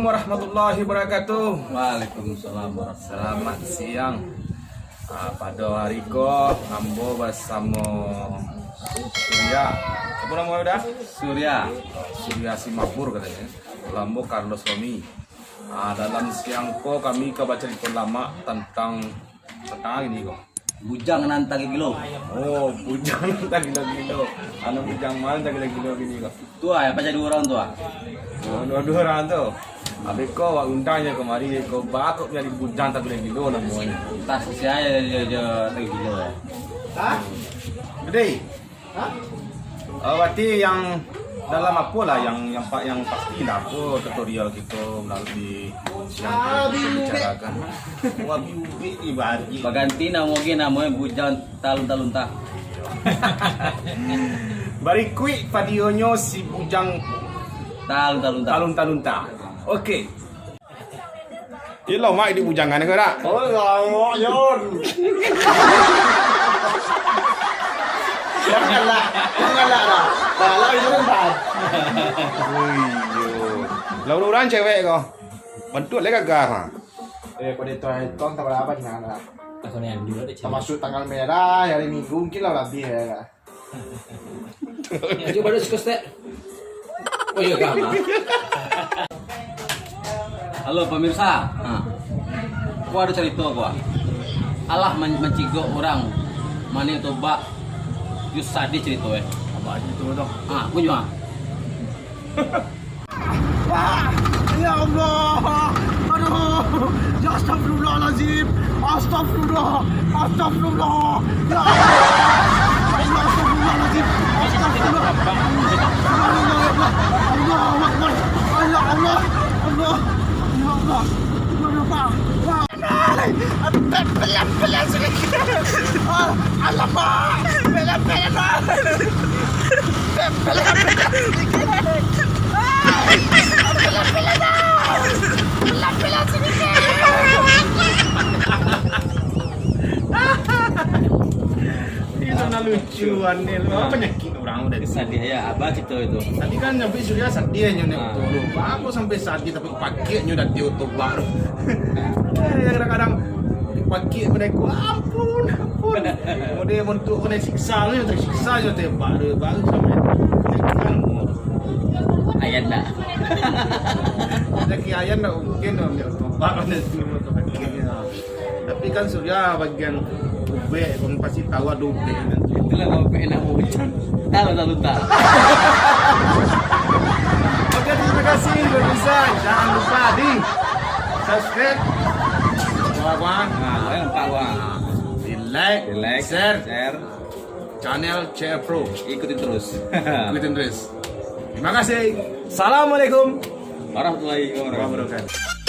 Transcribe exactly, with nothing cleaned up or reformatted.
Warahmatullahi wabarakatuh. Waalaikumsalam warahmatullahi. Selamat siang. Ah, pada hari ko, ambo basamo Surya. Apa nama dah? Surya. Surya Simabur katanya. Kalau ambo Carlos Romi. Ah, dalam siang ko kami ka bacarito lamak tantang, tantang gini ko. Bujang nan tagilo-gilo. Oh, bujang nan tagilo-gilo. Anu bujang ma nan tagilo-gilo gini ko. Tu ah, apa jadi urang tu ah? Oh, duo-duo urang tu. Abih ko awak undang je kamari ko, baa kok jadi bujang tagilo-gilo namonyo. Entah sia jo, jo, jo tagilo-gilo. Hah? Gede. Hah? Oh, berarti yang dalam apo lah, yang, yang pa-, yang pasti lah apo tutorial kito melalui siang tu kita bicarakan. Wabi ubik di bari. Baganti namo ge, namonyo Bujang Talunta-lunta. Barikuik videonyo si Bujang Talunta-lunta. Talunta-lunta. Oke. Iyo lah, Mak, di bujangan ko dak? Oh, lawak, Yon. Janganlah, janganlah dah. Dah lah, itu kan dah. Oh, iyo. Lah, urang-urang cewek ko. Bantuak lah gagah, ha. Eh, kau di toilet, tong, tak berapa, jangan lah. Aku ni yang dulu ada cewek. Termasuk tanggal merah, hari Minggu, mungkin lah lebih ya. Ya, cuba dulu sikos, Tek. Oh iya, gamak. Halo, pemirsa. Ha. Ko ado carito ko. Alah man-, mancigok urang. Mane tobak. Yo sadih carito, eh. Apa aja tu, tu? Ha, kunyo, ha. Wah, ya Allah. Aduh. Ya, astagfirullahalazim. Astagfirullah. Astagfirullah. Ya Allah. Ya, astagfirullahalazim. Astagfirullah. Allahu Akbar. Ya Allah. Allah. Ya Allah. Aduh, Pak. Pak. Pelan-pelan sikit. Ah, alamak. Pelan-pelan, Pak. Pelan-pelan sikit. Ah, pelan-pelan, Pak. Pelan-pelan sikit. Itu nah lucuan ni. Apa penyakit orang udah. Sadih ya, apa cerita itu? Tadi kan sampai Surya sadih aja nih. Ah. Betul. Aku sampai sadih tapi pakeknyo dah tiup tobat. Eh, kadang-kadang pakek mereka, ampun, ampun. Kemudian untuk kena siksa ni, tersiksa je tembak dia baru sampai. Ayan dah. Lagi ayan dah mungkin dah ambil tobat pada tu. Tapi kan Surya bagian ubek, orang pasti tahu ada ubek. Itulah kau ubek nak mau hujan. Tahu tak lupa? Oke, terima kasih pemirsa. Jangan lupa di subscribe. Wah, wah. Nah, kau yang lupa, wah. Di like, di like, share, share. Channel C R Pro. Ikutin terus. Ikutin terus. Terima kasih. Assalamualaikum warahmatullahi wabarakatuh.